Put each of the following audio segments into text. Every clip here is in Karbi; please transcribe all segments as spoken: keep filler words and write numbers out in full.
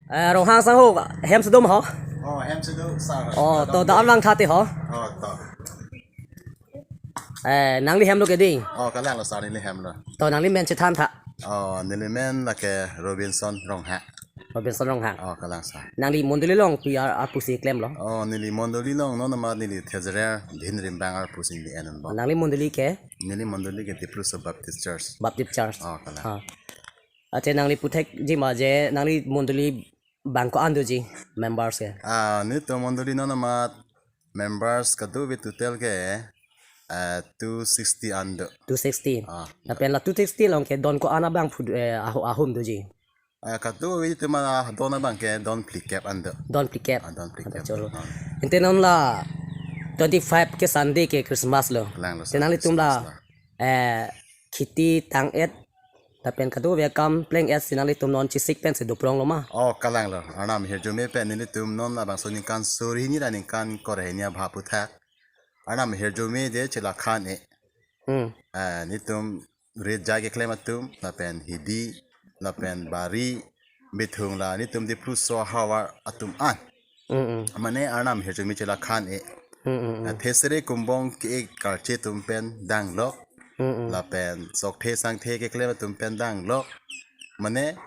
Eh, Ronghang sangho, hem si do ma ho? Oh, hem si do, sir. Oh, to da-an vang tha te ho. Oh, to. Eh, nangli hem lo ke dei? Oh, kalang lo, sir, neli hem lo. To nangli men chethan tha. Oh, neli men lake Robinson Ronghang. Robinson Ronghang. Oh, kalang, sir. Nangli mondoli along pi ar, arpu si klem lo? Oh, neli mondoli along non amat neli Thejerer Dhinrimbang arpu si neli en un bom. Nangli mondoli ke? Neli mondoli ke Dipluso Baptist Church. Baptist Church. Oh, kalang. Ha. Ache nangli puthekji ma je nangli mondoli bang ko-an doji members ke? Ah, nelitum mondoli non amat members kadokave total ke, eh, two sixty an do. Two sixty. Ah. Lapen la two sixty along ke don ko-an abang phu-, eh, aho-, ahum doji? Eh, kadokave itum adon abang ke don phlikep an do. Don phlikep. Ah, don phlikep. Cholo. Ah. Ante non la twenty-five ke Sunday ke Christmas lo. Kalang lo, sir. Te nanglitum la, Christmas lo. Eh, kheti tang-et lapen kadokave akam pleng-et si nanglitum non chesik pen si doprong lo ma? Oh, kalang lo. Arnam ahirjume pen nelitum non labangso ningkan suri hini ra ningkan kre hini abha aphuthak Arnam ahirjume je chela khan-e. Hmm. Eh, nelitum rit jai keklem atum, lapen hidi, lapen bari, bithung la nelitum Dipluso ahavar atum an. Mm, mm. Mane Arnam ahirjume chela khan-e. Mm, mm, mm. Thesere kumbong ke-e karche atum pen danglok. Mm, mm. Lapen sokthe sangthe keklem atum pen danglok. Mane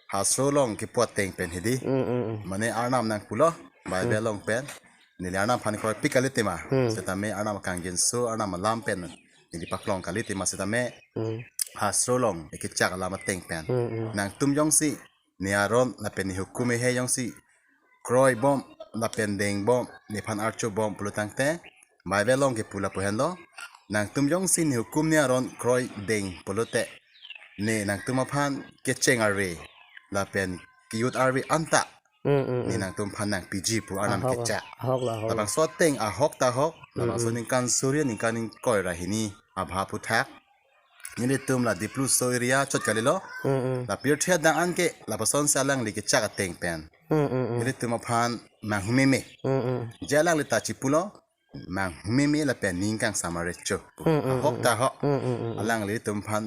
hastro along kepu ateng pen hidi. Mm, mm, mm. Mane Arnam nangpulo, Bible along pen. Neli Arnam aphan kroipik kali tema. Mm. Setame Arnam kangjinso, Arnam alam pen neli paklong kali tema setame. Mm. Hastro along ekechak alam ateng pen. Mm, mm. Nangtum jongsi ne aron lapen ne hukum hei jongsi kroi bom lapen deng bom, nephan archo bom pulo tangte, Bible along kepu lapu henlo, nangtum jongsi ne hukum ne aron kroi deng pulote, ne nangtum aphan kecheng arve lapen kejut arve anta, mm, mm, ne, mm, nangtum aphan nangpiji pu Arnam, ahok, kechak. Ahok lo, ahok lo. Labangso ateng ahok ta ahok, mm, labangso, mm, ningkan suri ningkan ingkoi ra hini abha aphuthak nelitum la Dipluso area chot kalilo. Mm, mm. La pirthe adang an ke lapuson si alangli kechak ateng pen. Mm, mm, mm. Nelitum aphan manghumeme. Mm, mm. Je alangli ta chipulo, manghumeme lapen ning kangsam arve cho. Mm, mm, ahok, mm, ta ahok. Mm, mm, mm, mm. Alanglitum aphan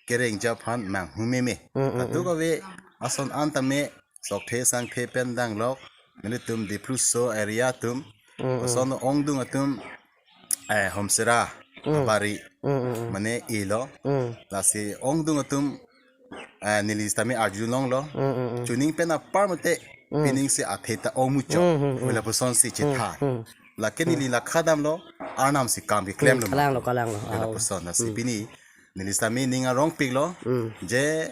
kereng ja aphan manghumeme. Mm, mm, mm. Kadokave ason an tame sokthe sangthe pen danglok. Nelitum Dipluso area atum. Mm, mm. Ason ongdung atum, eh, Homsera, mm, abari, mm, mm, mm, mane ilo. Mm. Lasi ongdung atum, eh, neli sitame arjulonglo. Mm, mm, mm. Chuning pen apar mate, mm, pining si athe ta ong muchot. Mm, mm, mm. Pu lapuson si chethan. Mm, mm. Lake neli, mm, la khadamlo, Arnam si kam keklem, mm, lo ma. Kalang lo, kalang lo. Pu lapuson, lasi, mm, pini neli sitame ning arongpiklo. Mm. Je,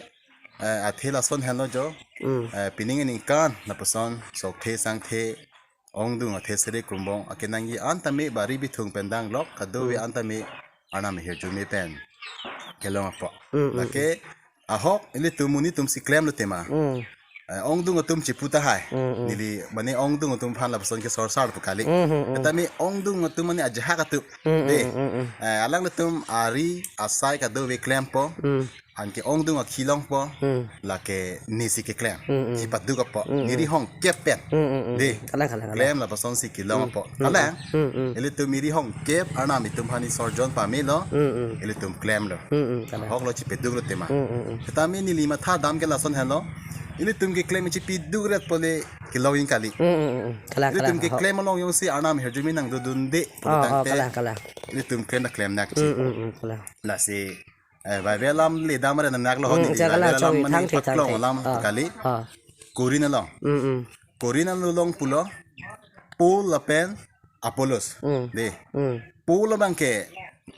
eh, athe lason henlo jo. Mm. Eh, pining aningkan lapuson sokthe sangthe ongdung athesere kumbong akenangji an tame bari bithung pen danglok, kadokave, mm, an tame Arnam ahirjume pen kelong apot. Mm, mm, lake, mm, ahok, ilitum monit atum si klemlo tema. Mm. Eh, ongdung atum chipu tahai. Mm, mm. Neli mane ongdung atum aphan lapuson ke sorsar pu kali. Mm, mm, mm. Tame ongdung atum mane ajahak atum. Mm, mm, dei. Mm, mm, mm. Eh, alanglitum ari asai kadokave klempo. Mm. Anke ongdung akhei longpo, hmm, lake nesi keklem. Hmm, hmm. Chipaduk apot. Hmm, hmm. Neri hongkep pen. Hmm, hmm, hmm. Dei. Kalang, kalang, kalang. Klem lapuson si kelong apot. Hmm, hmm. Kalang. Hmm, hmm. Ilitum neri hongkep, Arnam itum aphan isorjon pamelo. Hmm, hmm. Ilitum klemlo. Hmm, hmm, kalang. Ahoklo, chipaduklo tema. Hmm, hmm, hmm. Tame neli mathadam ke lason henlo. Ilitum keklem chipaduk ret pule kelong in kali. Hmm, hmm, hmm, hmm. Kalang, kalang. Ilitum keklem along jongsi Arnam ahirjume nangdodunde. Oh, oh, tangte, kalang, kalang. Ilitum klem ta klem nakji. Hmm, hmm, hmm, kalang. Lasi Eh, Bible alam le dam re nanak lo. Hmm, honi, ja, kalang, Bible alam chong mane thang the, thang paklong the. Alam, ah, kali. Ah. Korinth along. Hmm, hmm. Korinth along pulo. Paul lapen Apollos. Hmm. Dei. Hmm. Paul abang ke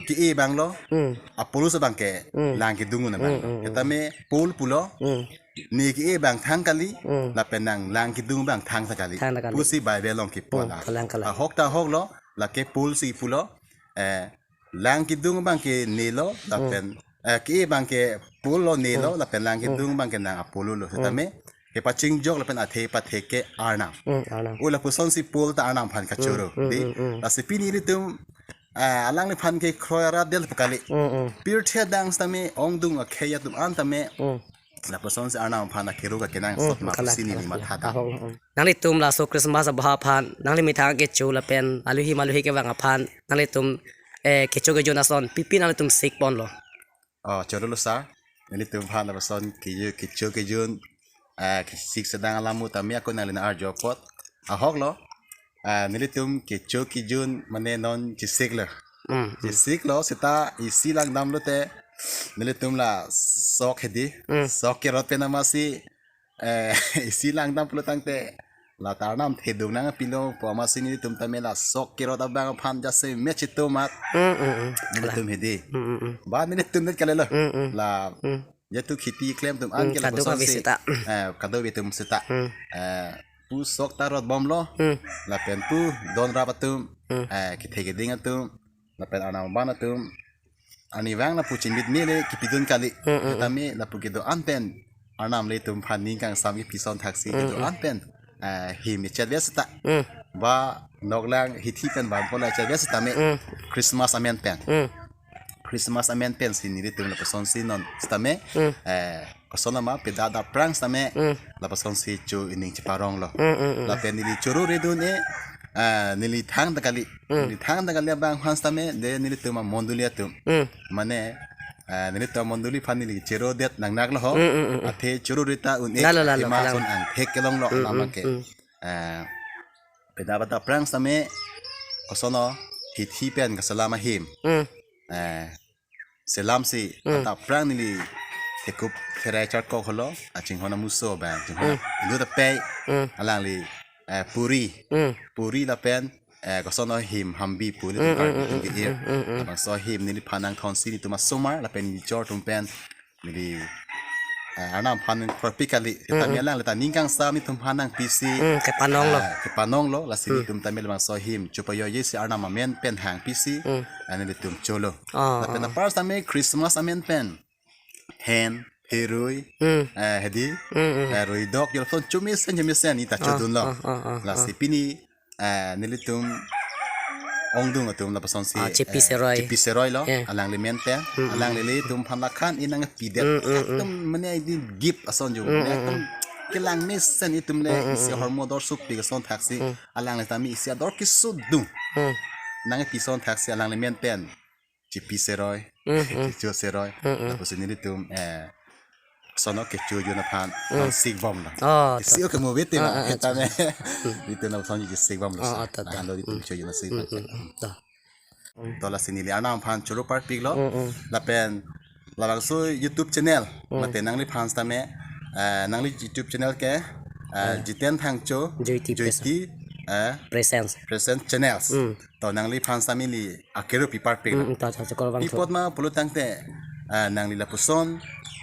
ke-e abang lo. Hmm. Apollos abang ke, hmm, lang kedung un abang lo. Hmm, hmm, hmm. Tame Paul pulo. Hmm. Ne ke-e abang thang kali. Hmm. Lapen nang lang kedung abang thangta kali. Thangta kali. Pusi Bible along kipu, hmm, alam. Kalang, kalang. Ahok ta ahoklo. Lake Paul si pulo. Eh, lang kedung abang ke nelo, lapen, hmm, eh, ke-e abang ke Paul lo, nelo, hmm, lapen lang kedung, hmm, abang ke nang Apollo lo. Hmm. Setame kepachingjok lapen athe pathe ke Arnam. Hmm, Arnam. O lapuson si Paul ta Arnam aphan kachoro. Hmm, hmm, dei. Hmm, hmm. Lasi pini ilitum, eh, alangliphan ke kroi arat del pu kali. Hmm, hmm. Pirthe adang setame ongdung akhei atum an tame. Hmm. Lapuson si Arnam aphan akero ka kenangsot, hmm, ma, kalang, pusi neli, kalang, mathadam. Ahok, hmm. Nanglitum laso Christmas abha aphan, nangli methang kecho lapen aluhi maluhi kevang aphan, nanglitum, eh, kecho kejun ason, pipi nanglitum sik ponlo? Oh, chorolo sir. Nelitum aphan lapuson kecho, kecho kejun, eh, kesik sedang alam mo tame ako nangli nang-arju apot. Ahok lo, eh, nelitum kecho kejun mane non chesiklo. Hmm, hmm. Chesiklo seta isi langdamlote nelitum la sok hedi. Hmm. Sok kerot pen amatsi, eh, isi langdam pulo tangte la ta Arnam thedung nangpilo pu amatsi nelitum tame la sok kerot abang aphan jasemet chetomat. Hmm, hmm, hmm. Nelitum hedi. Hmm, hmm, hmm. Ba nelitum det kalilo. Hmm, hmm. La Hmm. Jetu kheti klem atum an Hmm, ke la kadokave kosonsi seta. Eh, kadokave atum seta. Hmm. Eh, pu sok ta rot bomlo. Hmm. Lapen pu don rap atum. Hmm. Eh, kethe keding atum. Lapen Arnam aban atum. Arnivang lapu chinbit mele kepidun kali. Hmm, hmm, hmm. Tame lapu kedo-an pen Arnam ilitum aphan ning kangsam kepison thaksi Hmm, kedo-an hmm. pen, eh, him ichet vet seta. Hmm. Ba noklang hithi pen bang pola ichet vet setame. Hmm. Christmas amen pen. Hmm. Christmas amen pensi nelitum lapusonsi non setame, Hmm. eh, koson lama peda da prang setame, Hmm. lapusonsi cho ining cheparonglo. Hmm, hmm, hmm. Lapen neli choro redun e, eh, neli thangta kali. Hmm. Neli thangta kali abang aphan setame, de nelitum amondoli atum. Hmm. Mane, eh, nelitum amondoli aphan neli choro det nangnaklo ho. Hmm, hmm, hmm, hmm. Athe choro rita un e, Lalo, lalo, athema kalang. Son angthek kelonglo, Hmm, lama hmm, ke. Hmm. Eh, peda bata prang setame, kosono, hithi pen kaselam ahim. Hmm. Eh, selamsi, Hmm. ata prang neli thekup therai charkok holo, achinghon amuso abang, chinghon Hmm. inut apei, Hmm. alangli, eh, puri, Hmm. puri lapen, eh, kosono him hambi puri Hmm, tukar hmm, hmm, bitung ke-ir. Hmm, hmm, hmm. Labangso him neliphan nangthonsi nelitum asomar, lapen neli chor atum pen, neli, eh, Arnam aphan korpi kali, Hmm, tame hmm. alang leta ning kangsam nelitum aphan nangpisi, Hmm, kepanonglo. eh, kepanonglo, lasi Hmm. nelitum tame labangso him, chopayoyesi Arnam amen pen hangpisi, Hmm. eh, nelitum cholo. Ah, Lapen ah. apar setame Christmas amen pen. Hen, herui, Hmm. eh, hedi, Hmm, hmm. eh, ruidok, jolson chomisen, chomisen, ita Ah, chodunlo. ah, ah, ah, Lasi ah. pini, eh, nelitum ongdung atum lapusonsi, Ah, Chepi eh, Seroi. Chepi Seroi lo, Eh. alangli men pen, Hmm, hmm. alangli ilitum aphan lakhan inang pidet. Hmm, hmm, hmm. Ekdom mane edi gift ason jo, Hmm, mane hmm, ekdom hmm. kelang mesen itum le Hmm, hmm, isi hmm. hormu dor supi koson thaksi, Hmm. alangli tame isi ador kesudung. Hmm. Nangpison thaksi alangli men pen. Chepi Seroi, Hmm, hmm. Checho Seroi, Hmm, hmm. lapusi nelitum, eh, sono kecho jun aphan, Hmm. nang sik bomlo. Oh, Isi to. oke movie te Ah, na, ah, ah, tame. ah. Nelitum nang son sik bomlo Oh, sa. oh, to, to. Nang lo nelitum Hmm. cho jun sik Hmm, bomlo. hmm, hmm. To. To lasi neli Arnam aphan choro parpiklo. Hmm, hmm. Lapen labangso YouTube channel, Hmm. mate nangliphan setame, eh, nangli YouTube channel ke, eh, Hmm. Jiten Thangcho, Joyti Joyti, eh, Presents. Presents Channels. Hmm. To nangliphan setame neli akero pi parpik Hmm, lo. hmm, ta, ta, ta, kor bang Pi thu. apot ma pulo tangte, ah, nangli lapuson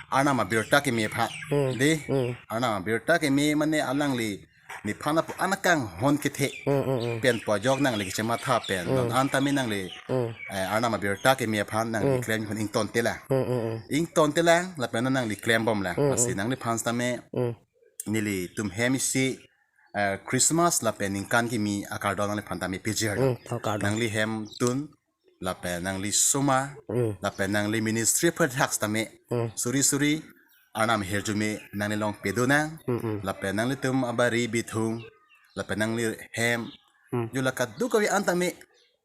Arnam abirta keme aphan. Hmm. Dei, Hmm. Arnam abirta keme mane alangli nephan lapu-an akanghon kethe. Hmm, hmm, hmm. Pen pajok nangli kechematha pen. Hmm. Non an tame nangli, Hmm. eh, Arnam abirta keme aphan nangli Hmm. klem hon ingtontelang. Hmm, hmm, hmm. Ingtontelang, lapen nangli klem bomlang. Hmm, Lasi hmm. nangliphan setame, Hmm. nelitum hem isi, eh, Christmas lapen ningkan kimi akardom nangliphan tame pejir. Hmm, to kardom. Nangli hemtun, lapen nangli somar, Hmm. lapen nangli ministry aphuthak setame, Hmm. suri suri, Arnam ahirjume nangli along pedonang, Hmm, hmm. lapen nanglitum abari bithung, lapen nangli hem, Hmm. jo la kadokave an tame,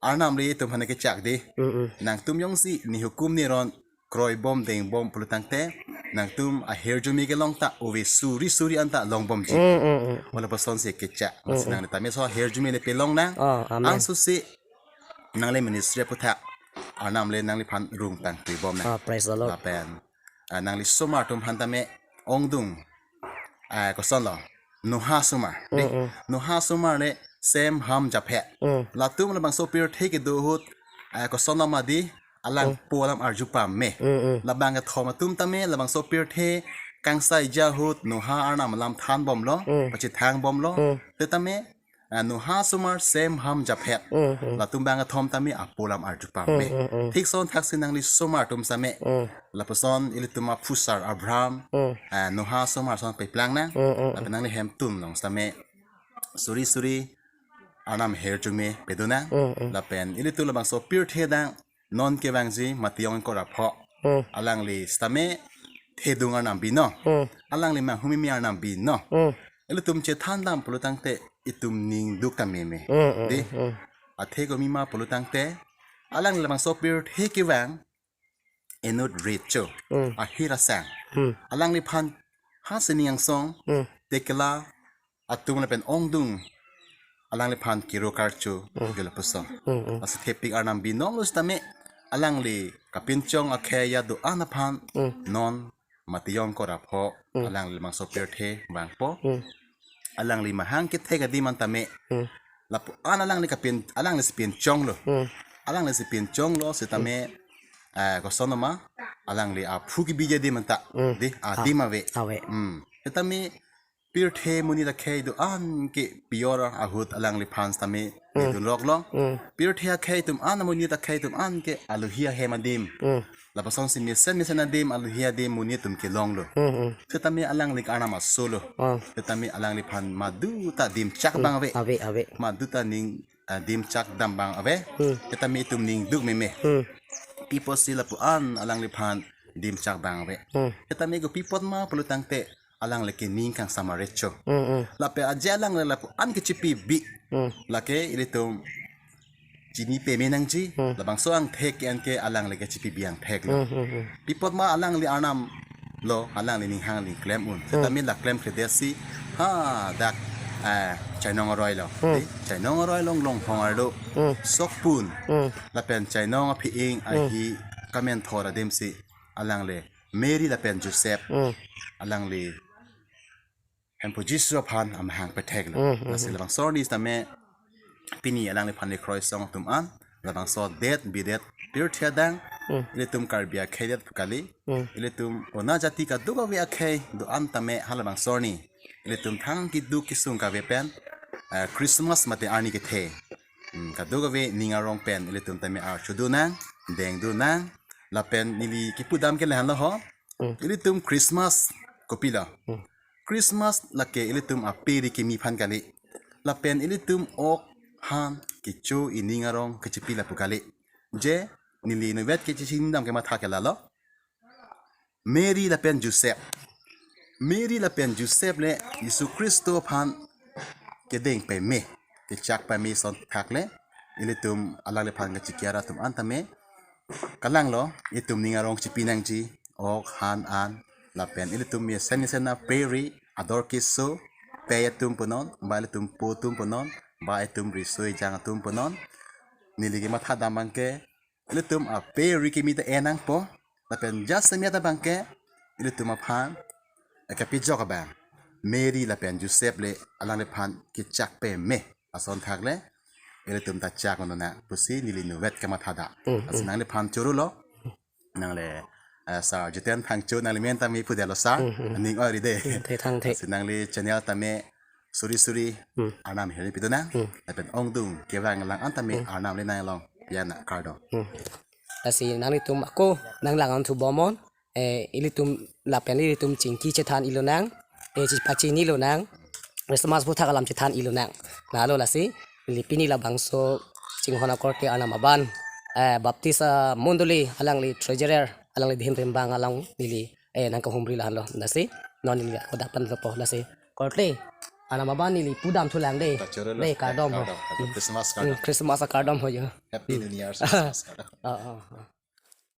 Arnam ilitum aphan kechak dei. Hmm, hmm. Nangtum jongsi, ne hukum ne ron, kroi bom deng bom pulo tangte, nangtum ahirjume kelong ta ove suri suri anta long bomji. Hmm, hmm, hmm. Wala pasonsi kechak. Masi Hmm, hmm. nangli tame so ahirjume le pelongnang. Oh, amen. Ansusi nangli ministry aphuthak Arnam le nangliphan rung tang tui bomnang. Ah, praise the Lord. Lapen, ah, nangli somar atum aphan tame ongdung. Ah, kosonlo. Noah asomar. Dei, Mm, mm. Noah asomar le Shem, Ham, Japheth. Mm. Latum labangso pirthe kedo ahut, ah, kosonlo ma dei, alang Mm. po alam arju pame. Mm, mm. Labang kethom atum tame labangso pirthe kangsaiji ahut Noah Arnam alam than bomlo, Mm. pachethang bomlo. Mm. Setame, ah, Noah asomar Shem, Ham, Japheth. Mm, mm. Latum bang kethom tame apo alam arju pame. Mm, mm, mm. Thik ason thaksi nangli somar atum tame. Mm. Lapuson ilitum aphusar Abraham, Mm. ah, Noah asomar ason peplang nang. Mm, mm, mm. Lapen nangli hemtun along tame suri suri Arnam ahirjume pedonang. Mm, mm. Lapen ilitum labangso pirthe adang non kevangji Matthew ingkoi ra pho. Mm. Alangli setame thedung Arnam binong. Mm. Alangli manghumeme Arnam binong. Mm. Ilitum chethan dam pulo tangte itum ning duk ta meme. Mm, mm, Dei, mm. Athe komi ma pulo tangte alangli labangso pirthe kevang inut rit cho. Mm. Ahir asang. Mm. Alangliphan ha sining angsong, hmm, tekela atum lapen ongdung alangliphan kiro karcho, hmm, ke lapuson. Hmm, hmm. Lasi thepik Arnam binong lo sitame alangli kapinchong akhei ya do-an aphan, hmm, non Matiyong Korapho, hmm, alangli mangso pirthe vangpo. Hmm. Alangli mahang kethek adim an tame. Hmm. Lapu-an alangli kapin, alangli si pinchong lo. Hmm. Alangli si pinchong lo sitame, eh, koson ma, alangli aphu kebi adim anta. Hmm. Di, ah, adim ave. Ave. Hmm. Sitame pirthe monit akhei do-an ke pior ahut alangliphan sitame, hmm, dun rok long. Hmm. Pirthe akhei atum an, monit akhei atum an ke alohi ahem adim. Hmm. Lapuson si mesen mesen adim, alohi adim monit atum kelong lo. Hmm, hmm. Sitame alangli Arnam aso lo. Hmm. Sitame alangliphan maduta dimchak, hmm, bang ave. Ave, ave. Maduta ning, ah, dimchak dam bang ave. Hmm. Sitame itum ning duk meme. Hmm. Pi apotsi lapu-an alangliphan dimchak bang ave. Hmm. Sitame kopi apot ma pulo tangte alangli ke ning kangsam arecho. Hmm, hmm. Lapen aje alangli lapu-an kechipi bi. Hmm. Lake ilitum chini peme nangji. Hmm. Labangso angthek ke-en ke alangli kechipi bi angthek lo. Hmm, hmm, hmm. Pi apot ma alangli Arnam lo, alangli ning hang ning klem un. Hmm. Sitame la klemkledet si, ha, dak, eh, chainong aroi lo. Hmm. Di, chainong aroi along longhong arlo. Hmm. Sokpun. Hmm. Lapen chainong aphi-ing, hmm, ahi kamenthor adim si alangli Mary lapen Joseph, hmm, alangli Hemphu Jisu aphan amahang pethek lo. Hmm, hmm, lasi, hmm, labangso arni sitame pini alangliphan le kroisong atum an, labangso det bidet pirthe adang, hmm, ilitum Karbi akhei det pu kali, hmm, ilitum onat jati kadokave akhei do-an tame halabangso arni ilitum thang keduk kesung kave pen, eh, Christmas mate arni kethe. Hmm, kadokave ning arong pen ilitum tame archo dun nang, deng dun nang, lapen neli kipudam ke lahenlo ho. Hmm. Ilitum Christmas kopilo? Hmm. Christmas lake ilitum aperi kimi aphan kali. Lapen ilitum ok han kecho ining arong kechipi lapu kali. Je neli inutvet kechesindam kematha ke lalo. Mary lapen Joseph. Mary lapen Joseph le Jisu Khristo aphan kedeng peme, kechak peme ason thak le, ilitum alangliphan kachikera atum an tame kalang lo, itum ning arong chipi nangji, ok han an, lapen ilitum mesen mesen aperi, ador keso, pei atum punon, ba ilitum po atum punon, ba itum riso ejang atum punon. Neli kematha dam abang ke, ilitum aperi kimi ta enangpo, lapen jasemet abang ke, ilitum aphan, eh, kepajok abang Mary lapen Joseph le alangliphan kechak peme ason thak le, ilitum ta chak un nang pusi neli inutvet kematha dam. Hmm, lasi, hmm, nangliphan choro lo. Nangle, eh, Sir Jiten Thangcho, nangli men tame pudetlo sir. Hmm, hmm. Ning oi ride. Hmm, the thang the. Lasi nangli channel tame suri suri, hmm, Arnam heri pidun nang. Hmm. Lapen ongdung kevang lang an tame, hmm, Arnam le nang along pian nang kardom. Hmm. Lasi nanglitum ako nanglang an thu bomnon. Eh, ilitum lapen ilitum chingki chethan ilonang, eh, chi-, pachini lonang, Christmas aphuthak alam chethan ilonang. Lalo lasi, neli pini labangso chinghon akorte Arnam aban, eh, Baptist, ah, mondoli alangli treasurer, alangli dhim rimbang along neli, eh, nangkahumri lahenlo. Lasi, non neli ako dapan lopo lasi. Korte, Arnam aban neli pudam thulang de. Ta choro lo. De, kardom ho. Kardom. Happy Christmas, hmm, kardom. Christmas akardom ho jo. Happy New Year, Christmas, kardom. Oh, oh, oh.